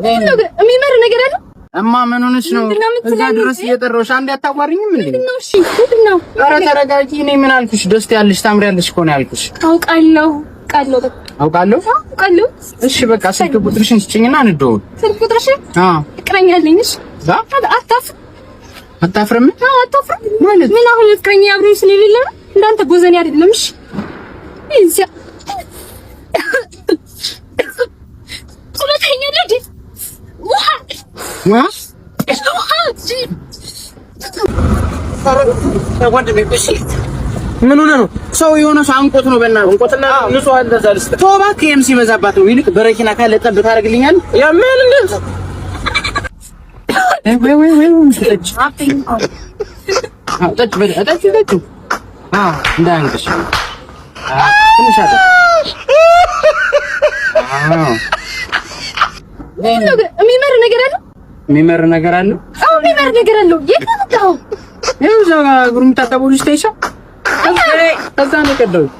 የሚመር ነገር አለ። እማ ምን ሆነሽ ነው? እዛ ድረስ እየጠራሁሽ አንዴ አታዋሪኝም እንዴ? ምንድነው? እሺ ምንድነው? ኧረ ተረጋጊ። እኔ ምን አልኩሽ? ደስ ያለሽ ታምሪያለሽ እኮ ነው ያልኩሽ። አውቃለሁ አውቃለሁ አውቃለሁ አውቃለሁ። እሺ በቃ ስልክ ቁጥርሽን ስጭኝና እንደውል። ስልክ ቁጥርሽን? አዎ ፍቅረኛ አለኝ። እሺ አታፍርም? አታፍርም? አዎ አታፍርም ማለት ምን? አሁን ፍቅረኛ አብሮኝ ስለሌለ ነው። እንዳንተ ጎዘኔ አይደለም። እሺ እዚያ ምን ሆነህ ነው? ሰው የሆነ ሰው አንቆት ነው። በእናትህ እንቆትና ንጹህ አለ እዛ ልስጥህ። ተው እባክህ፣ ይሄም ሲበዛባት ነው። ይልቅ በረኪና ካለ ጠብ ታደርግልኛለህ። ያመል እንዴ? ወይ ወይ ወይ ጠጭ ጠጭ ጠጭ ጠጭ። አዎ እንዳያንቅሽ ትንሽ አለ። የሚመር ነገር አለ። የሚመር ነገር አለ። አዎ የሚመር ነገር አለው። የት ነው የመጣኸው? ይኸው እዛ እግሩ የሚታጠበው ልጅ ተይሻ ከዛ ነው የቀዳሁት።